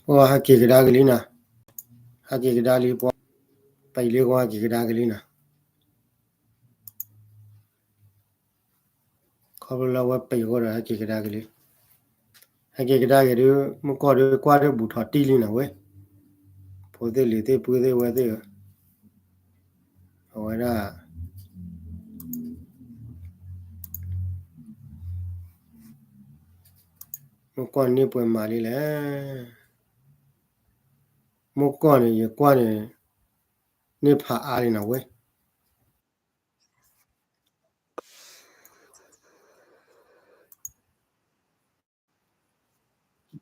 ပှၤဟဲက့ၤကဒါက့ၤလံနၤ, ဟဲက့ၤကဒါလံပှၤ, ပအံၤလံကွၢ်ဟဲက့ၤကဒါက့ၤလံနၤ, ခီဖျိလၢအဝဲပအံၤအဃိဒီး ဟဲက့ၤကဒါက့ၤလံ, ဟဲက့ၤကဒါက့ၤဒုး မုၢ်ကီၢ်ဒုးကွၢ်ဒုးဘူးထီၣ်တံၢ်လံနၤဝဲ, ဖိသ့ၣ်လံၤသ့ၣ်ပုၢ်သ့ၣ်ဝဲၢ်သ့ၣ်ဧၢ, အဝဲဒၣ် မုၢ်ကီၢ်န့ၢ်ပှဲၤမးလံလဲၣ်, မုၢ်ကီၢ်န့ၣ် ယကွၢ်န့ၣ် န့ၢ်ဖးအါလံနၤဝဲ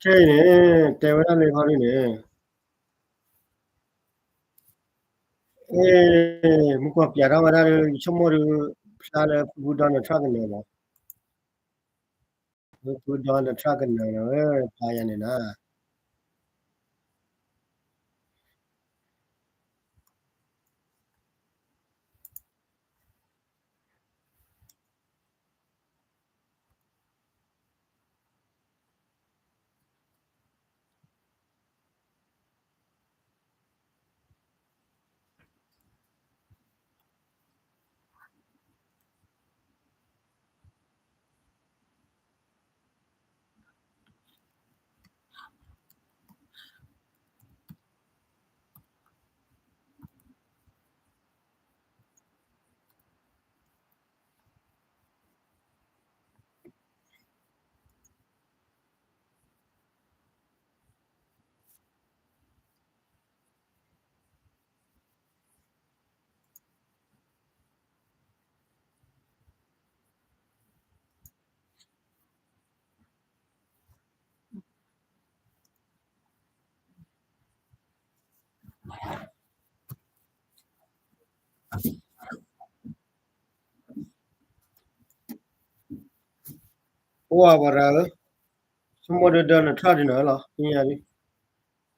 ခဲအံၤန့ၣ် တဲဝဲဒၣ်လၢခီဒ်န့ၣ်, အဲ, မုၢ်ကီၢ်ပျးထီၣ်ဝဲဒၣ်ဒီး ယဆိကမိၣ်ဒီး ဖျါလၢဖုဖု Donald Trump ကနၢၤလီၤ, ဖုဖု Donald Trump ကနၢၤလီၤ, ဖျါယၤန့ၣ်နၤ အိၣ်ဝဲပှၤရၤဧၢ, ဆိကမိၣ်ဒီး Donald Trump ဒ်န့ၣ်လီၤ, ပညါဒ်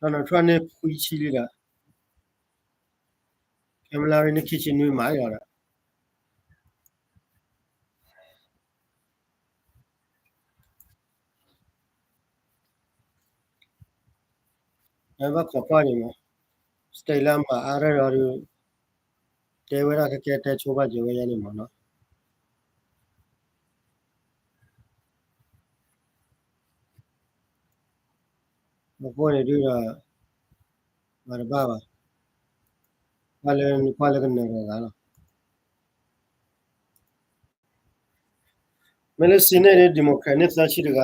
Donald Trump န့ၢ်ခွံဆံလံဒီး Kamala Harris န့ၢ်ခံဆံနွံမးလီၤဒီး ဘၣ်ခိးကွၢ်န့ၣ်မး, state လၢအမၤအါထီၣ်ဒီး တဲဝဲဒၣ်ကကဲတဲဆိဘၣ်က့ၤဝဲယဲန့ၣ်မးနီၤ. အဃိန့ၣ်ဒုးဒီး မၤတဘၣ်ဘၣ်, ကွၢ်လၢနကွၢ်လၢကနၢၤတဂၤလီၤ. မ့ၢ်လၢ Senate န့ၣ် Democrat န့ၢ်သၢဆံတဂၤ,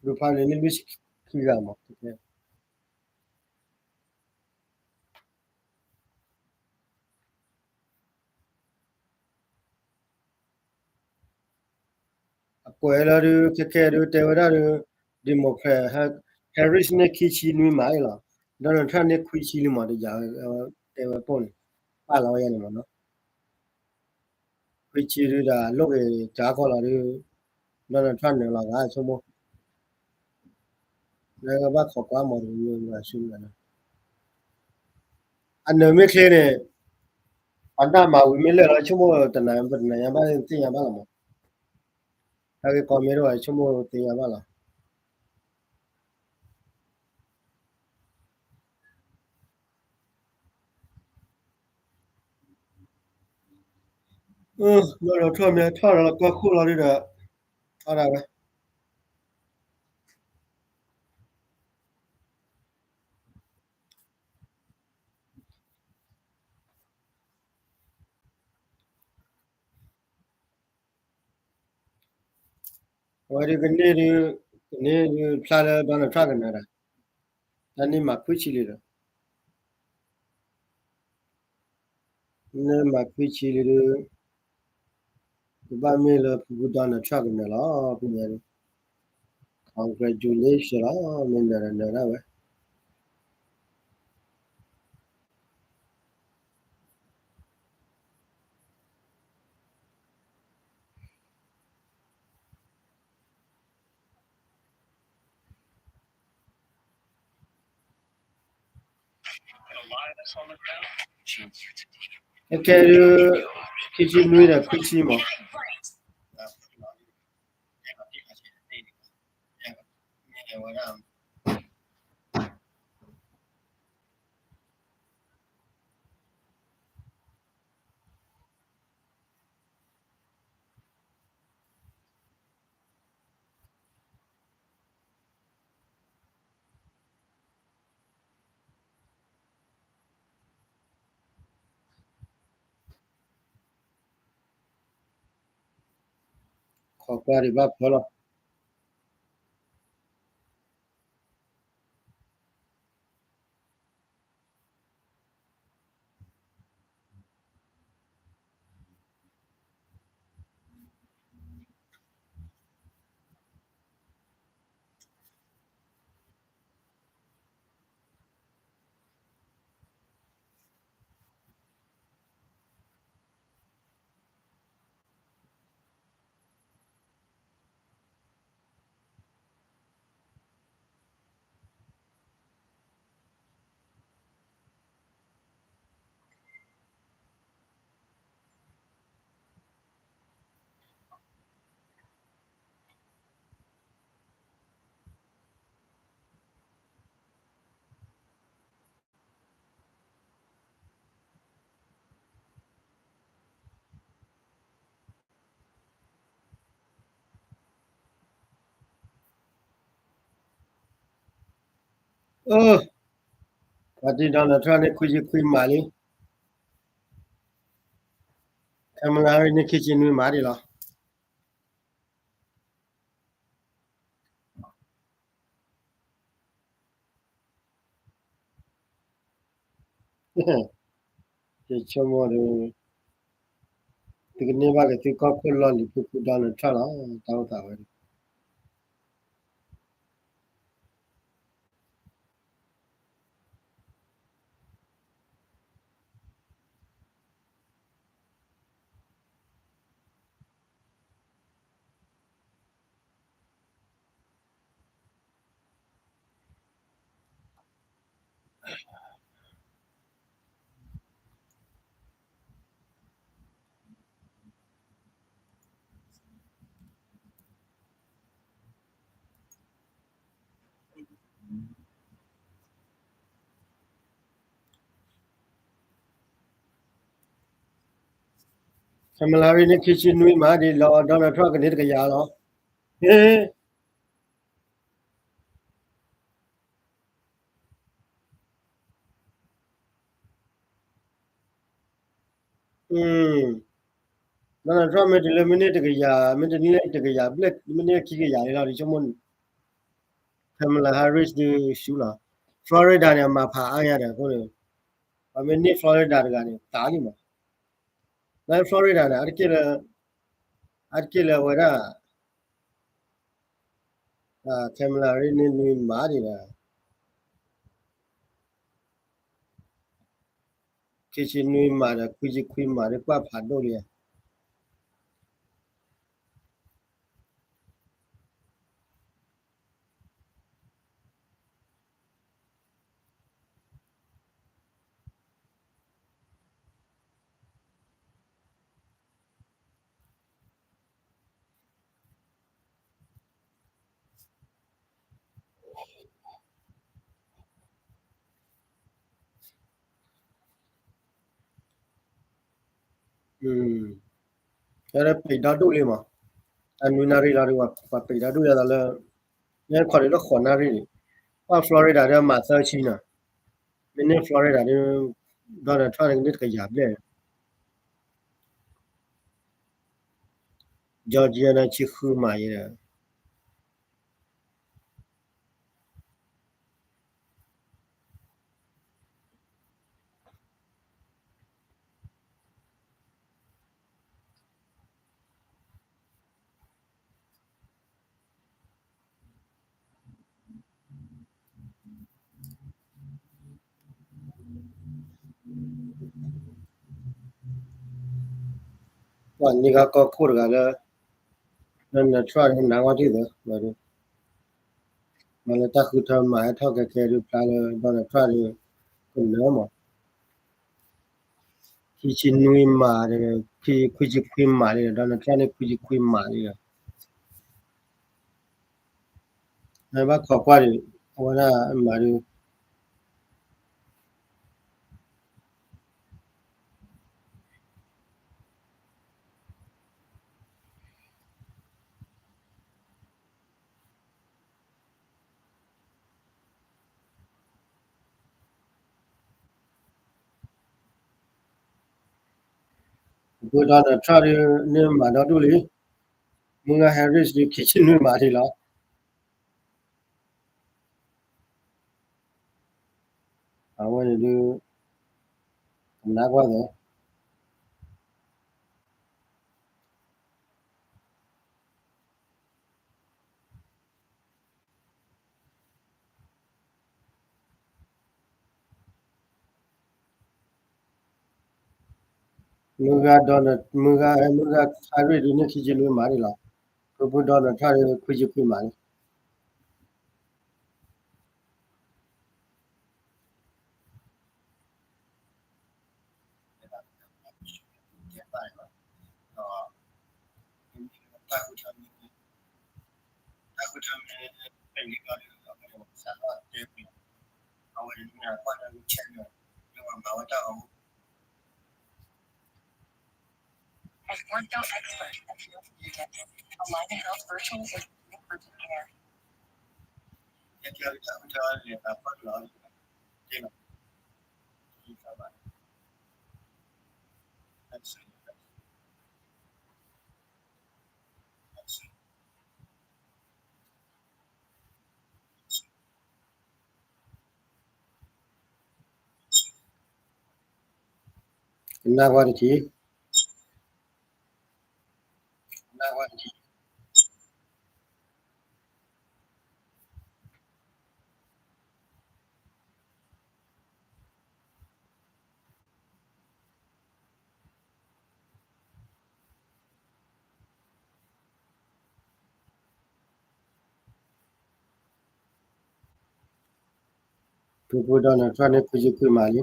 Republican န့ၢ်လွံၢ်ဆံခံဂၤမး. အကွဲးလီၤဒုး ခဲခဲဒုး တဲဝဲဒၣ်ဒုး Democrat Harris န့ၢ်ခံဆံနွံမးအံၤလီၤ. Donald Trump န့ၢ်ခွံဆံလံမး တယၤဝဲ တဲဝဲပိၢ်န့ၣ် ပာ်လီၤဝဲယဲန့ၣ်မးနီၤ. ခွံဆံဒုးဒီး လိၣ်က့ၤကါကီၢ်လီၤဒုး Donald Trump နၢၤလီၤဂၤဆိကမိၣ် လၢဘၣ်ခိးကွၢ်မးတမံၤမံၤ အနၢၤမ့ၢ်ချ့န့ၣ် အတၢ်မၤဝံၤမ့ၢ်လၢာ်လီၤ ဆိကမိၣ်တနၤ ပတနၤညါဘၣ်သ့ၣ်ညါဘၣ်လီၤမး. တၢ်ဂ့ၢ်ကီမ့ၢ်တအိၣ် ဆိကမိၣ်သ့ၣ်ညါဘၣ်လီၤ. လီၤထီၣ်မ့ၢ်ထီၣ်ဒီးလီၤကီၢ်ခိၣ်လီၤဒုးဒီး ထီၣ်ဒၣ်ဝဲ အဝဲဒုးကန့ၢ်ဒုး ကန့ၢ်ဒုးဖျါလၢ Donald Trump ကနၢၤဒၣ် တၢ်န့ၢ်မၤခွံဆံလံဒီး န့ၢ်မၤခွံဆံလံဒုး ကဘၣ်မ့ၢ်လၢဖုဖု Donald Trump ကနၢၤလီၤ ပညါဒုး congratulation လီၤ မ့ၢ်နၢၤဒီးနၢၤဒၣ်ဝဲ အခဲဒုး ခံဆံနွံဒီးခွံဆံမး မ့ၢ်ဝဲဒၣ် ပ ခိးကွၢ်ဒံးဘၣ်ဖၢလီၤ. အၢ, ပှၤတံၢ် Donald Trump န့ၣ် ခွံဆံခွံမးလံ, Kamala Harris န့ၣ် ခံဆံနွံမးဒံးလီၤ. ယဆိကမိၣ်ဒီး သုကန့ၢ်ဘၣ်က့ၤသုကီၢ်ခိၣ်လီၢ်လံၤဖုဖု Donald Trump လီၤ, တၢ်အိၣ်သးဝဲန့ၣ် Kamala Harris န့ၣ် ခံဆံနွံမးဒံးလီၤ, Donald Trump ကန့ၢ်တကယၤလီၤ. အ Donald Trump မ့ၢ်တုၤလၢမ့ၢ်န့ၢ်တကယၤ, မ့ၢ်တန့ၢ်တကယၤဘျဲၣ်, မ့ၢ်န့ၢ်ခံကယၤန့ၣ်လီၤ, ယဆိကမိၣ်န့ၣ် Kamala Harris ဒုးဆူလီၤ. Florida န့ၣ် အမၤဖးအါညါဒီးအဃိန့ၣ်, ပှၤမ့ၢ်န့ၢ် Florida တဂၤန့ၣ် သးလံမး. လၢ Florida န့ၣ် အါတက့ၢ်လၢ, အါတက့ၢ်လၢအဝဲဒၣ် Kamala Harris န့ၣ်နွံမးဒံးဒီး ခံဆံနွံမးဒီး ခွံဆံခွံမးဒီး ကွၢ်ဖးဒိၣ်လံဧါ. တၢ်ပံးဒီဒူၣ်လံမး, တၢ်နွံနၣ်ရံၣ်လီၤဒီး ပှၤပံးဒီဒူၣ်ယသးလၢ ညါခီဒံးလၢဃိးနၣ်ရံၣ်န့ၣ်, ပှၤ Florida ဒီးမၤသၢဆံနီၤ, မ့ၢ်န့ၢ် Florida ဒီး Donald Trump န့ၣ် ကန့ၢ်တကယၤဘျဲၣ်, Georgia န့ၣ် ဆံဃုမးယဲဒီး ပှၤန့ၢ်ကီၢ်ခိၣ်တဂၤလၢ Donald Trump န့ၣ် နးဝဲထံၣ်သၢ, မ့ၢ်လၢတၢ်ဃုထၢမၤဟဲထီၣ်ကဲကဲဒုးဖျါလၢ Donald Trump ဒီး ကနၢၤမး, ခံဆံနွံမးဒီး ခွံဆံခွံမးလံဒီး Donald Trump န့ၣ် ခွံဆံခွံမးလံဒီး ဘၣ်ခိးကွၢ်ဒံး အဝဲဒၣ်မၤဒုး ပှၤ Donald Trump ဒုး န့ၢ်မၤဒီဒူၣ်လံ, မုၢ်ဂၤ Harris ဒုး ခံဆံနွံမးဒံးလီၤ. အဝဲန့ၣ်ဒုး ကနၣ်ကွၢ်သ့ မုၢ်ဂၤ Donald မုၢ်ဂၤ မုၢ်ဂၤ Harris ဒုး န့ၢ်ခံဆံလွံၢ်မးန့ၣ်လီၤ. ပပူၤ Donald Trump ဒုး ခွံဆံခွံမးန့ၣ် Ortho Expert appeals you get Alignment Health Virtual Urgent Care. Nagwati. President Trump န့ၣ် ခွံဆံခွံမးလံ.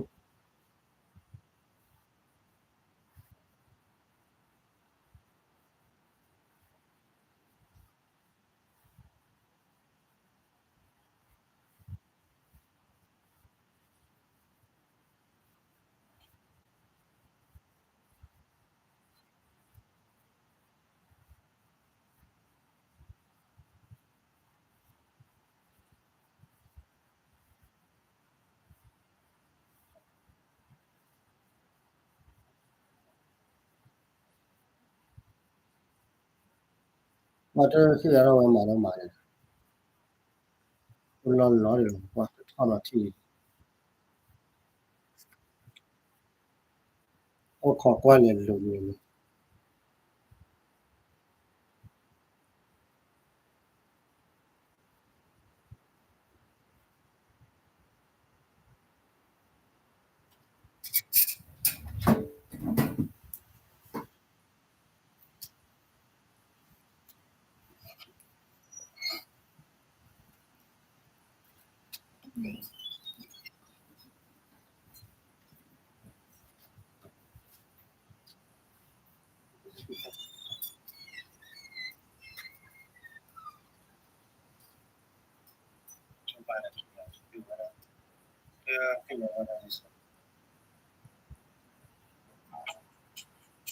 ပှၤတဟ့ၣ်အီၤထီၣ်ဝဲမၤလီၤမၤလဲၣ်, လီၤလီၤဒီး ပှၤတထီၣ်လီၤထံၣ်, အိၣ်ခိးကွၢ်လဲၤလိာ်န့ၣ်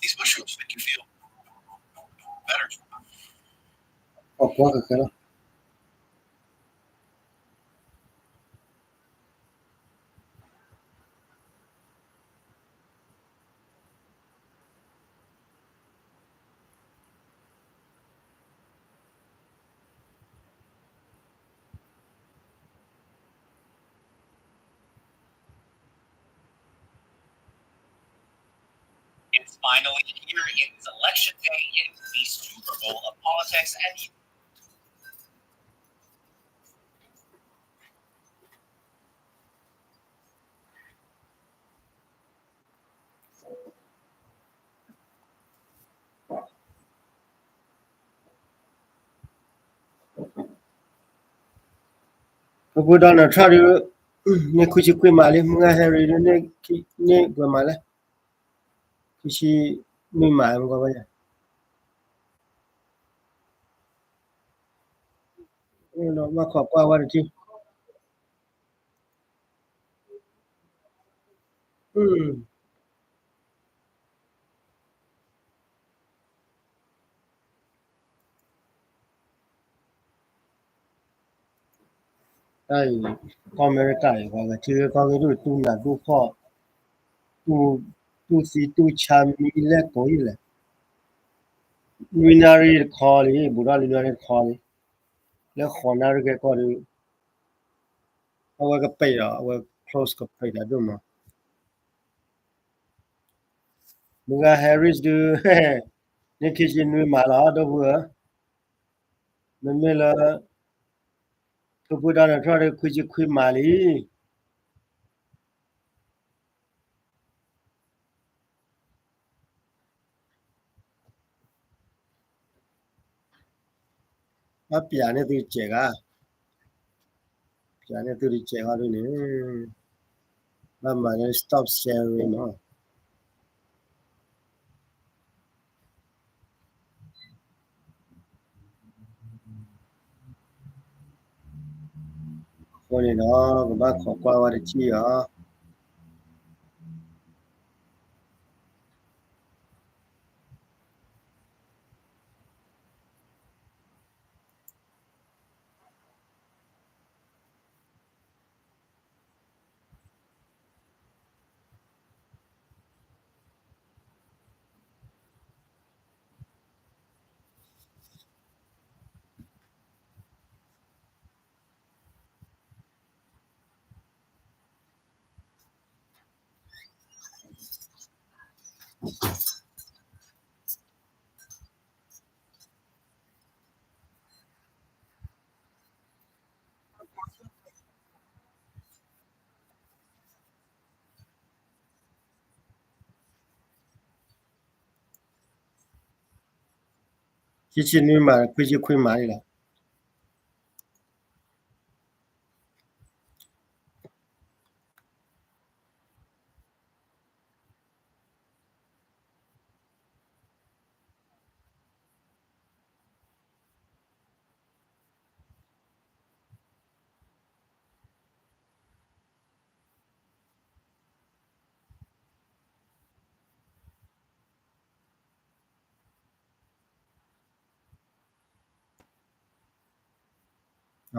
These mushrooms make you feel better. အကွၢ်ကခဲလီၤ. ပပူၤ Donald Trump ဒုး န့ၢ်ခွံဆံခွံမးလံ, မုၢ်ဂၤ Harris ဒုး န့ၢ်ပှဲၤမးလဲၣ်, ခံဆံနွံမး မ့ၢ်ကီဘၣ်ယၤ, ဘၣ်ခိးကွၢ်ဝဲတထံၣ်. တၢ်အံၤ ကီၢ်အမဲရကၤအံၤ ပှၤဂၤထံဂ့ၢ်ကီၢ်ဂ့ၢ်ဒိၣ် တူၢ်နးတူၢ်ဖှီၣ်, တူၢ်သံတူၢ်ဆါမံလဲၣ်ကိးယံာ်လဲၣ်, ပ နွံနၣ်ရံၣ်တခီလံ, ဘူးထီၣ်လွံၢ်နၣ်ရံၣ်တခီလံ, လၢဃိးနၣ်ရံၣ်ကဲကီၢ်ဒီး အဝဲကပ့ၤဒီး အဝဲ close ကပ့ၤဒီးဒိၣ်မး. မုၢ်ဂၤ Harris ဒုး န့ၢ်ခံဆံနွံမးလီၤ ဒီပုၢ်ဧၢ, မ့မ့ၢ်လၢ ထူပုၢ် Donald Trump ဒုး ခွံဆံခွံမးလံ. ဘၣ်ပျးန့ၢ်သုတစဲးဂၤ, ပျးန့ၢ်သုတစဲးဂၤဒ်န့ၣ်, ဘၣ်မၤလၢ stop sharing မး. အဃိန့ၣ်ဒီး ကဘၣ်ခိးကွၢ်ဝဲတစဲးအီၤ. ခံဆံနွံမး ခွံဆံခွံမးန့ၣ်လီၤ.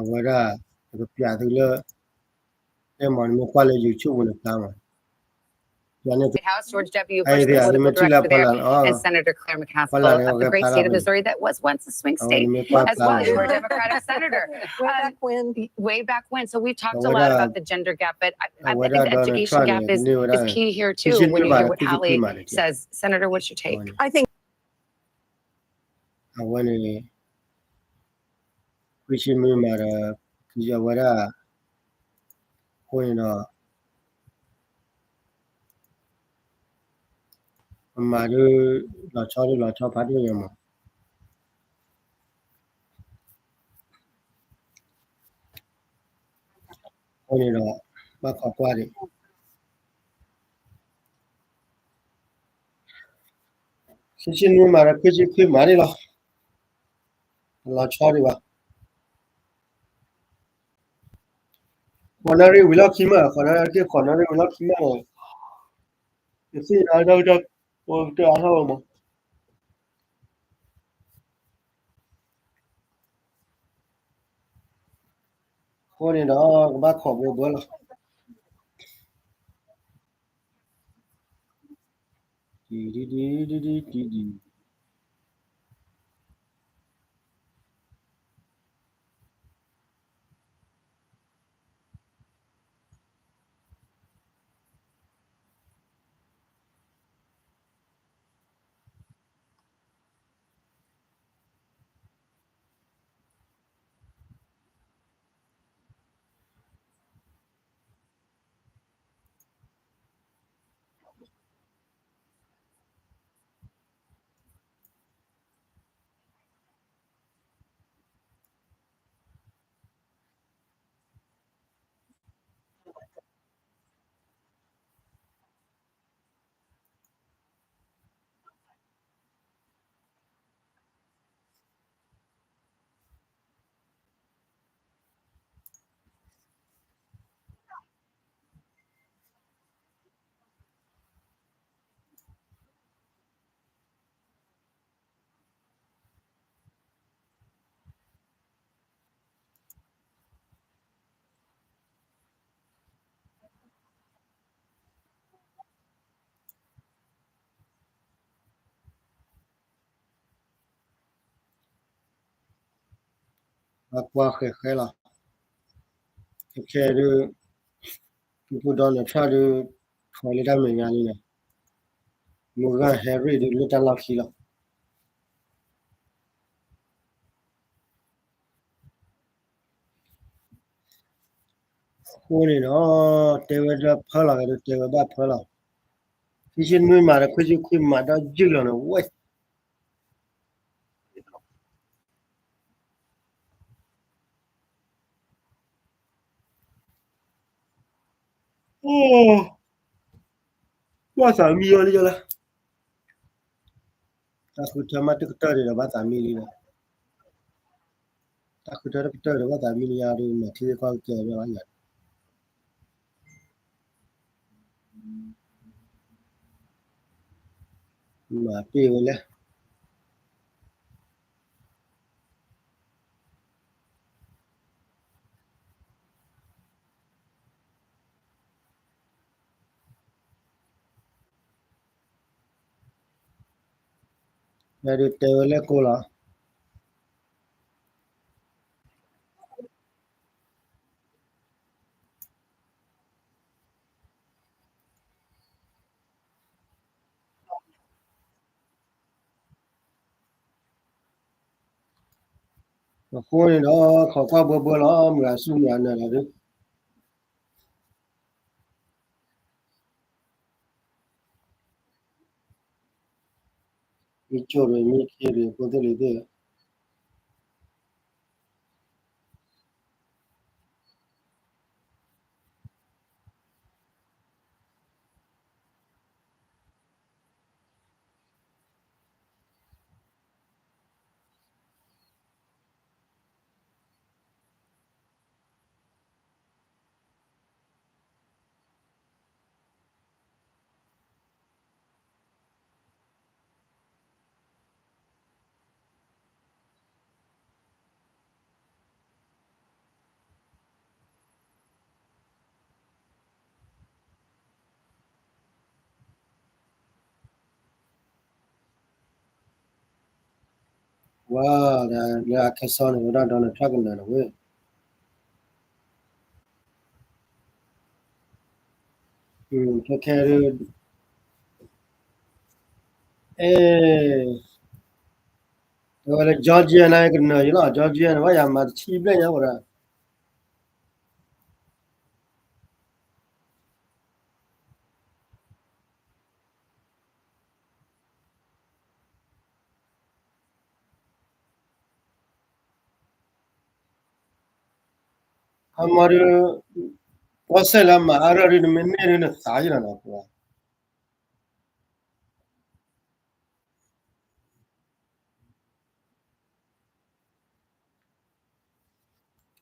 အဝဲဒၣ် ပကပျးသုလၢ အဲၣ်မး နမ့ၢ်ကွၢ်လၢ YouTube န့ၣ်ဖျါမး, House George W. Bush, the political director there, and Senator Claire McCaskill of the great state of Missouri that was once a swing state as well. You were a Democratic senator. Way back when. Way back when. So we've talked a lot about the gender gap, but I, I think the education gap is, is key here too. When you hear what Hallie says, Senator, what's your take? I think အဝဲန့ၣ် ခွံဆံနွံမးဒီး ခံဆံအဝဲဒၣ် အဃိန့ၣ်ဒီး အမၤဒုး လီၤဆီဒုး လီၤဆီဖးဒိၣ်ညါမး. အဃိန့ၣ်ဒီး ဘၣ်ခိးကွၢ်ဒံး ခံဆံနွံမးဒီး ခွံဆံခွံမးန့ၣ်လီၤ. လီၤဆီဒံးဘၣ်. ဃိးနၣ်ရံၣ်ဝံၤလီၢ်ခံမး, ဃိးနၣ်ရံၣ် ဃိးနၣ်ရံၣ်ဝံၤလီၢ်ခံမးန့ၣ် ယသ့ၣ်ညါဒီး ပကတၢၢ်အါထီၣ်ဝဲမး. အဃိန့ၣ်ဒီး ကဘၣ်ခိးဘှီဘှီလီၤ. အကွၢ်ဃဲးဃဲးလီၤ. ခဲခဲဒုး ဖုဖု Donald Trump ဒုး ထွဲလၢတၢ်မဲာ်ညါလံန့ၣ်, မုၢ်ဂၤ Harris ဒုးလၢတၢ်လီၢ်ခံလီၤ. အဃိန့ၣ်ဒီး တဲဝဲဒၣ်ဖၢလီၤ ကဲဒုးတဲဝဲဘၣ်ဖၢလီၤ. ခံဆံနွံမးဒီး ခွံဆံခွံမးဒီးယုၢ်လီၤန့ၣ်ဝဲ ဘၣ်သးမံအီၤလံလၢ တၢ်ဃုထၢမးတကတၢၢ်န့ၣ်ဒီးဘၣ်သးမံလံလီၤ. တၢ်ဃုထၢတကတၢၢ်ဒီးဘၣ်သးမံလံယၤဒီး မၤထံကီၢ်ကဲဝဲလီၤယၤ မၤပ့ၢ်ဝဲလဲၣ်. ယဒုးတဲဝဲလၢကိလီၤ. အဃိန့ၣ်ဒီး ခိးကွၢ်ဘှဲဘှဲလီၤ မုၢ်ဂၤဆူမုၢ်ဂၤနၢၤလီၤဒုး မ့ၢ်ကၠိၣ်ရ့ၣ်မ့ၢ်ခ့ရ့ၣ်ဖိသ့ၣ်လံၤသ့ၣ် ဝါ, ဒီးလၢအခဲစီန့ၣ် ဝဲဒၣ် Donald Trump ကနၣ်န့ၣ်ဝဲ, ခဲခဲဒုး, အဲ, အဝဲလၢ Georgia န့ၣ်ကနၣ်ယလီၤ, Georgia န့ၣ် ဘၣ်ယၤမၤတဆံဘျဲၣ်ညါဝဲဒၣ် အမၤဒုး, ကီၢ်စဲၣ်လၢမၤအါရၢၢ်ဒုး နမ့ၢ်န့ၢ်ဒုးနသးယလီၤနီၤ,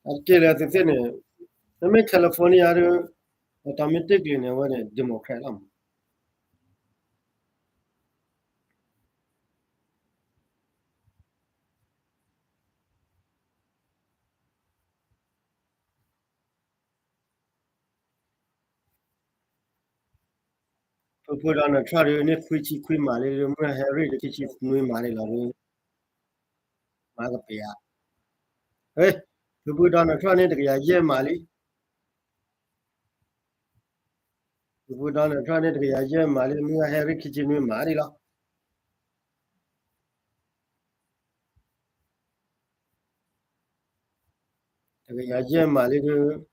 အတက့ၢ်လၢသုသ့ၣ်န့ၣ်, နမ့ၢ် California ဒုး, automatically န့ၣ် အဝဲန့ၣ် Democrat လီၤမး ဖုဖု Donald Trump ဒုး န့ၢ်ခွံဆံခွံမးလံ, မုၢ်ဂၤ Harris ဒုး ခံဆံနွံမးလံလီၤဒုး, မၤကပၤဧါ, ဖုဖု Donald Trump န့ၢ်တကယၤယဲၢ်မးလံ, ဖုဖု Donald Trump န့ၢ်တကယၤယဲၢ်မးလံ, မုၢ်ဂၤ Harris ခံဆံနွံမးလံလီၤ. တကယၤယဲၢ်မးလံဒုး,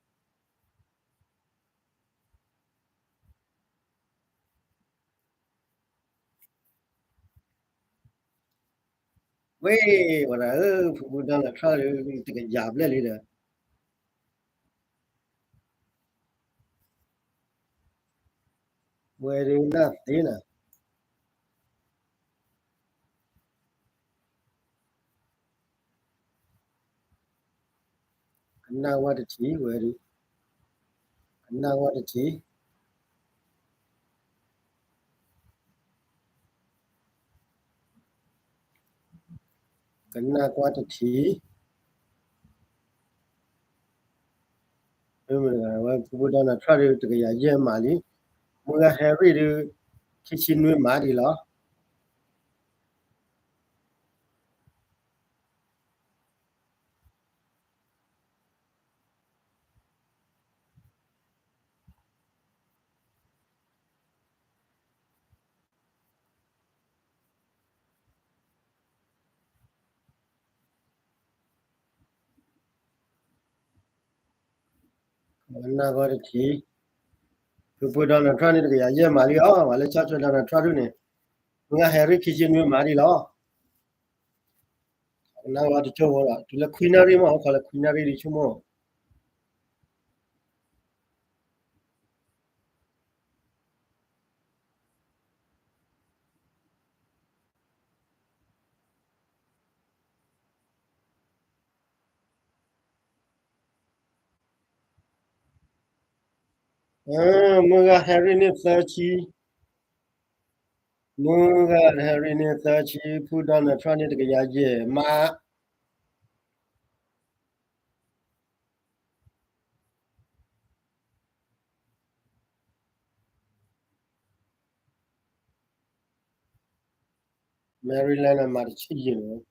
ဝဲ, ဝဲဒၣ်ဧၢ, ဖုဖု Donald Trump ဒုး တကယၤဘျဲၣ်လံဒီး ဝဲဒုးနၢ်သ့နၤ, ကနၣ်ဝဲတထံၣ်ဝဲဒုး, ကနၣ်ဝဲတထံၣ် ကနၣ်ကွၢ်တထံၣ်, ဝဲဖုဖု Donald Trump ဒုး တကယၤယဲၢ်မးလံ, မုၢ်ဂၤ Harris ဒုး ခံဆံနွံမးဒံးလီၤ. နၢ်ဂီတထံၣ်, ဖုဖု Donald Trump န့ၣ် တကယၤယဲၢ်မးလံလီၤ. ပှၤလၢဆီၣ်ထွဲ Donald Trump ဒုးန့ၣ်, မုၢ်ဂၤ Harry Kissinger မးဒ်လီၤ. နၢ်ဂီတကၠိဖိလီၤ, တုၤလၢ Queen နၣ်ရံၣ်မး အိၣ်ခိးလၢ Queen နၣ်ရံၣ်ဒ်ဆိကမိၣ် မုၢ်ဂၤ Harry န့ၣ်သၢဆံ, မုၢ်ဂၤ Harry န့ၣ်သၢဆံ, ဖု Donald Trump န့ၣ်တကယၤယဲၢ်မး. Maryland န့ၣ်မးတဆံယဲၢ်န့ၣ်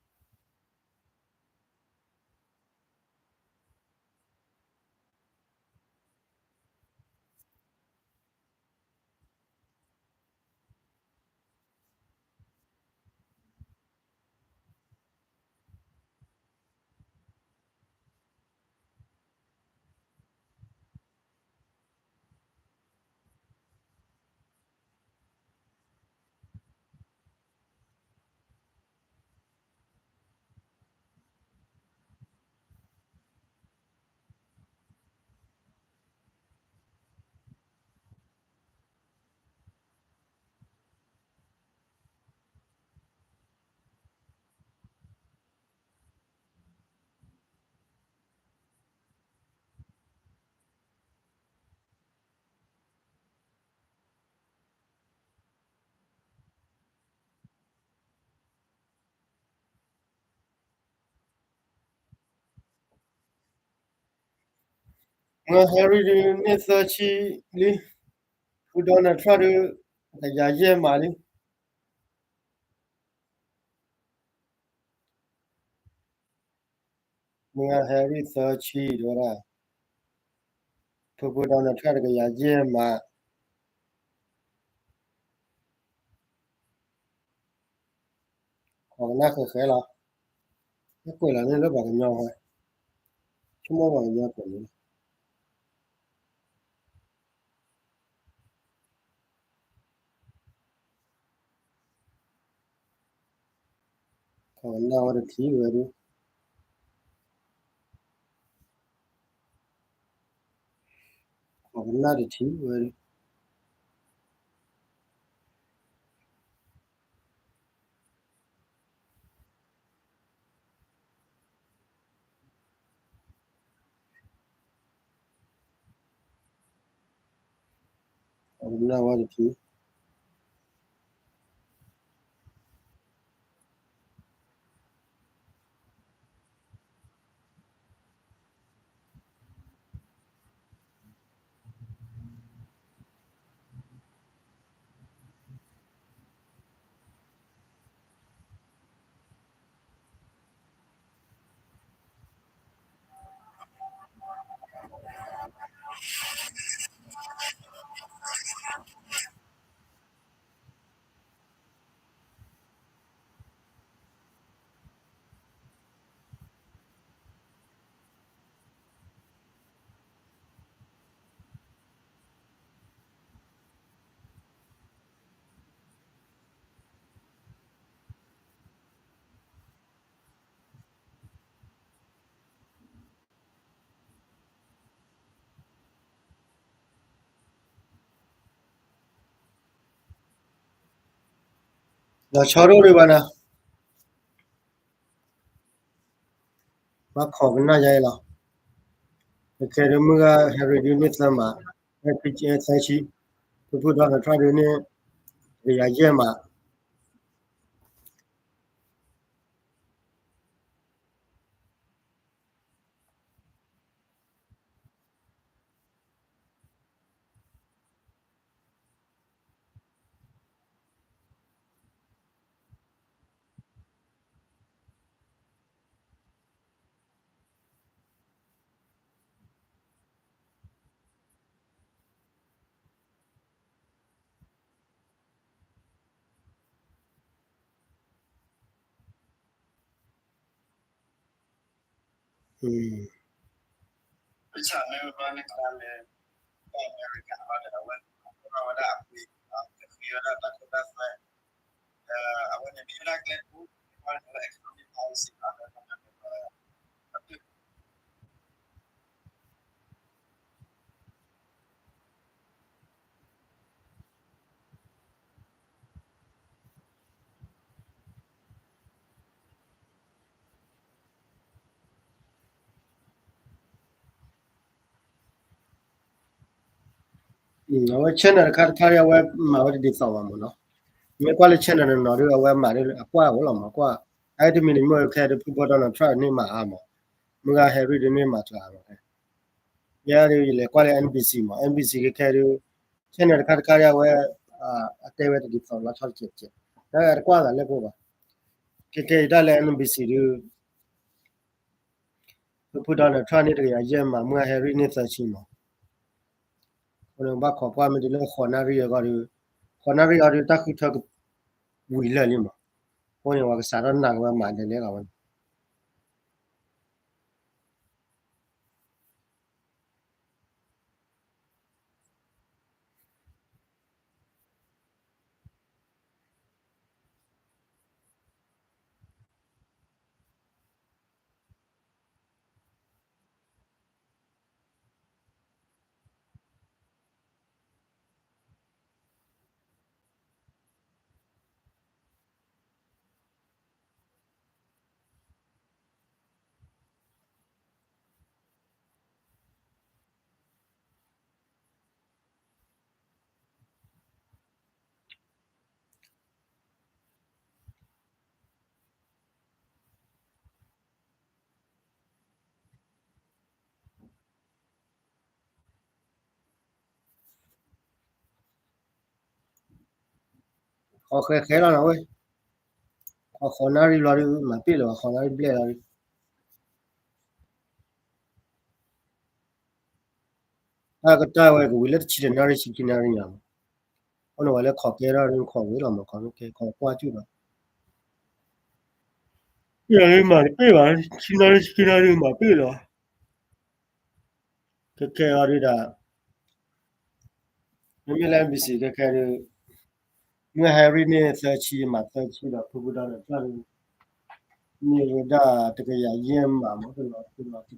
မုၢ်ဂၤ Harry ဒုးန့ၢ်သၢဆံလံ, ဖု Donald Trump ဒုး တကယၤယဲၢ်မးလံ. မုၢ်ဂၤ Harry သၢဆံဒၣ်ဝဲဒၣ်, ဖုဖု Donald Trump တကယၤယဲၢ်မး. ခိးကနၣ်ဃဲးဃဲးလီၤ. ကွဲးလီၤန့ၣ်လၢပှၤကညီဝဲ, ဆိကမိၣ်ပှၤကညီကွဲးန့ၣ်လီၤ. ခိးကနၣ်ဝဲတထံၣ်ဝဲဒၣ်, ခိးကနၣ်တထံၣ်ဝဲဒၣ်. ခိးကနၣ်ဝဲတထံၣ်. လီၤဆီဒိၣ်ဒံးဘၣ်နၤ, ဘၣ်ခိးကနၣ်ယါအံၤလီၤ. ခဲဒုးမုၢ်ဂၤ Harry ဒုးန့ၢ်သၢမး, သၢဆံ, ဖုဖု Donald Trump ဒုးန့ၢ် တကယၤယဲၢ်မး. အ မ့ၢ်ဘၣ်န့ၣ်ကျါလၢ အမဲရကၤဒီး အဝဲ ဝဲဒၣ်အပှ့ၤ ကဃ့ဝဲဒၣ်တၢ်ခိတၢ်သွဲ ဒီးအဝဲန့ၣ်မ့ၢ်ဝဲဒၣ်ကျဲတဘိ မ့ၢ်ဝဲဒၣ် economic policy ဒီး အဝဲ channel တခါတခါအဝဲမၤဝဲတဒ်သိးဘၣ်မးနီၤ, မ့ၢ်ကွၢ်လၢ channel တနီၤဒုး အဝဲမၤဒ်အကွၢ်အိၣ်လီၤမး ကွၢ် အတမံၤန့ၣ်မ့ၢ်ခဲဒုး ဖုဘီ Donald Trump န့ၢ်မၤအါမး, မုၢ်ဂၤ Harris ဒုးန့ၢ်မၤတဂၤမး, ယဲဒုးယလဲၤကွၢ်လၢ NBC မး NBC ခဲခဲဒုး channel တခါတခါအဝဲ အတဲဝဲတဒ်သိးလီၤဆီတကဲးကဲး, တၢ်တကွၢ်သးလၢပှဲၤဘၣ်, ခဲခဲအံၤတၢ်လၢ NBC ဒုး ဖုဖု Donald Trump န့ၢ်တကယၤယဲၢ်မး မုၢ်ဂၤ Harris န့ၢ်သၢဆံမး, အဃိန့ၣ် ဘၣ်ခိးကွၢ်မ့ၢ်တုၤလၢဃိးနၣ်ရံၣ်အဂီၢ်ဒီး, ဃိးနၣ်ရံၣ်အံၤဒီးတၢ်ဃုထၢကဝံၤလၢာ်လံမး, အဃိန့ၣ် ပှၤကစးထီၣ်နာ်က့ၤဝဲမၤဒ်လဲၣ်လီၤဝဲန့ၣ် ခိးဃဲဃဲလီၤနီၤဝဲ, ခိးဃိးနၣ်ရံၣ်လီၤဒီး မၤပ့ၢ်လၢၤဘၣ် ဃိးနၣ်ရံၣ်ဘျဲၣ်လီၤဒီး တၢ်ကတၢၢ်ဝဲကဝံၤလၢတဆံတနၣ်ရံၣ်ဆံခံနၣ်ရံၣ်ညါမး, အဃိန့ၣ်ဝဲလၢခိးကဲထီၣ်န့ၣ်ခိးဝဲလီၤမး ခိးမ့ၢ်ကဲခိးကွၢ်ကၠူၣ်လီၤ, မၤတပ့ၢ်ဘၣ် ဆံနၣ်ရံၣ်ဆံခံနၣ်ရံၣ်မၤပ့ၢ်လၢၤဘၣ် ခဲခဲအံၤဒုးဒီး မ့မ့ၢ်လၢ NBC ခဲခဲဒုး မုၢ်ဂၤ Harris န့ၢ်သၢဆံ မၤသၢဆံဒီး ဖုဖု Donald Trump ဒုး န့ၢ်ဝဲဒၣ်တကယၤယဲၢ်မး မ့ၢ်တလီၤတလီၤတဂၤ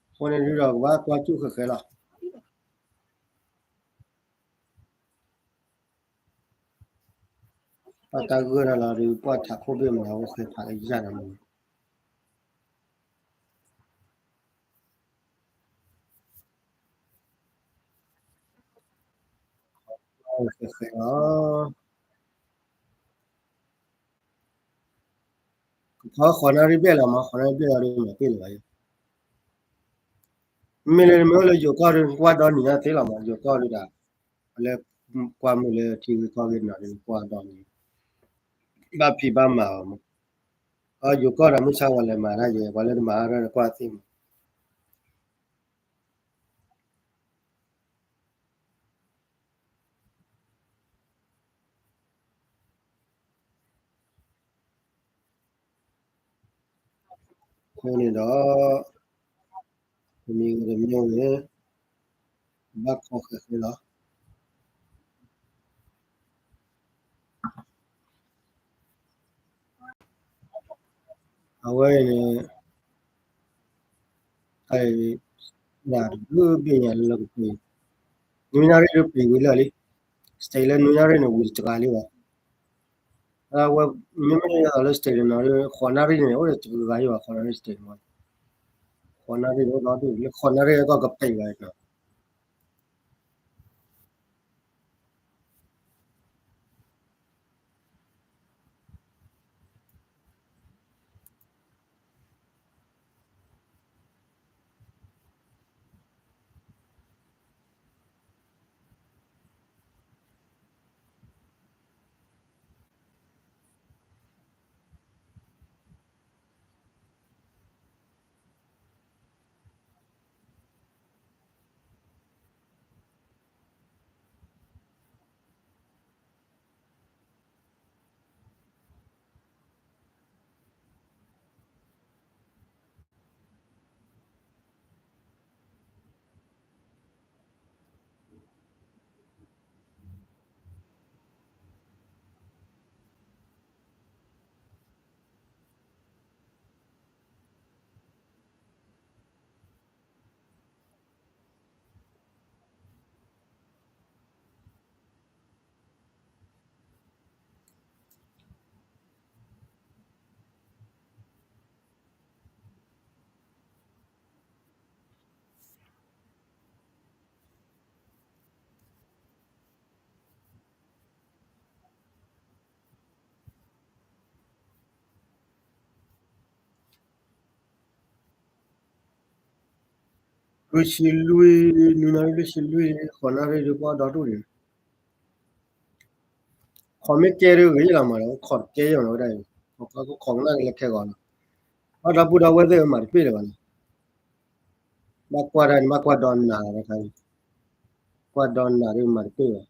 အဃိန့ၣ်ဒုးဒီးကဘၣ်ကွၢ်ကၠူၣ်ဃဲဃဲလီၤ, ပှၤတၢ်ဂိၢ်တၢ်လီၤဒုး ပှၤထးခိၣ်ဘ့ၣ်မနုၤအိၣ်ဃဲဖးလၢယၤဒီးမနုၤ ဃဲဃဲလီၤ, ကခီဃိးနၣ်ရံၣ်ဘျဲၣ်လီၤမး ဃိးနၣ်ရံၣ်ဘျဲၣ်လီၤဒုးမၤပ့ၢ်လၢၤဘၣ်, မ့ၢ်လၢနမ့ၢ်အိၣ်လၢယိၤကီၢ်ဒုး နကွၢ်ဒီနံၤညါသ့လီၤမး ယိၤကီၢ်ဒုးဒီး, လၢကွၢ်မုာ်လၢထံဂုၤကီၢ်ဂ့ၤနီၤဒုး နကွၢ်ဒီနံၤ, ဘၣ်ဖံးဘၣ်မၤအီၤမး, အယိၤကီၢ်ဒီးမုၢ်ဆါဝဲလဲၤမၤတၢ်ယဲ ပှၤလၢတမၤတၢ်ဒီးကွၢ်သ့မး အဃိန့ၣ်ဒီး ပမ့ၢ်ဂ့ၤတမ့ၢ်ဂ့ၤ ဘၣ်ခိးဃဲဃဲလီၤ အဝဲန့ၣ် နၤတဘျုးဘ့ၣ်ညါလၢလၢပှဲၤပှဲၤ, နွံနၣ်ရံၣ်ဒုးပှဲၤဝံၤလၢာ်လံ, state လၢနွံနၣ်ရံၣ်န့ၣ် ဝံၤတဂၤလံဘၣ်, အဝဲ မ့မ့ၢ်လၢ state န့ၣ်နီၤ ဃိးနၣ်ရံၣ်န့ၣ် အိၣ်ဒီးတဂၤဂၤယဘၣ် ဃိးနၣ်ရံၣ် state န့ၣ်, ဃိးနၣ်ရံၣ်အိၣ်ဒီးဒုး လၢဃိးနၣ်ရံၣ်အကီၢ်ကပဲာ်ဘၣ်နီၤ လွံၢ်ဆံလွံၢ်, နွံနၣ်ရံၣ်လွံၢ်ဆံလွံၢ်, ဃိးနၣ်ရံၣ်ဒီးပှၤဒီတူၢ်ဒံး, ခိးမ့ၢ်ကဲဒုးဂ့ၤလီၤမးဒီး ခိးတကဲယီၤဝဲဒၣ်အံၤ, ခိးကွၢ်ခိးကနၣ်က့ၤလၢခဲဂီၤလီၤ. အဒီပုၢ်ဒီဝဲၢ်သ့ၣ်မၤတပ့ၢ်လၢၤဘၣ်န့ၣ်, ဘၣ်ကွၢ်တၢ်န့ၣ် ဘၣ်ကွၢ်ဒီးနၤလီၤတခါ, ကွၢ်ဒီးနၤဒုးမၤတပ့ၢ်ဘၣ်.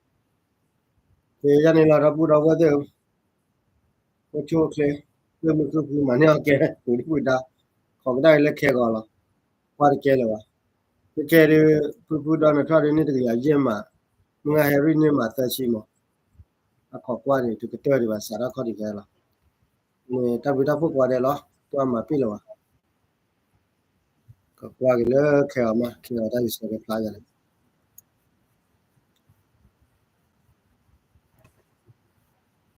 ကဲယၤန့ၣ်လီၤ ဒီပုၢ်ဒီဝဲၢ်သ့ၣ်ဧၢ, အိၣ်ဆူၣ်အိၣ်ချ့, မုာ်မုာ်ခုၣ်ခုၣ် မၤန့ၢ်အီၣ်ကဲ ပူၤဒုၣ်ပူၤဒါ, ခိးကနၣ်က့ၤလၢခဲဂီၤလီၤ. ကွၢ်တကဲလၢၤဘၣ်. ကဲကဲဒုး ဖုဖုဒီးနထီၣ်ဒုးန့ၢ်တကယၤယဲၢ်မး, မုၢ်ဂၤဟဲရံၣ်န့ၢ်မးသၢဆံမး, အခိးကွၢ်န့ၣ် တကတၢၢ်ဒံးဘၣ် စးထီၣ်ခီၣ်ထံးခဲလီၤ. န့ၣ်တၢ်ဘျုးတၢ်ဖှိၣ်ကိးဂၤဒဲးလီၤ, ကွၢ်မၤပ့ၢ်လၢၤဘၣ်. ကကွၢ်က့ၤလၢခဲဂီၤမး, ခဲဂီၤတၢ်ဂ့ၤဆၢကဖျါယၤလီၤ.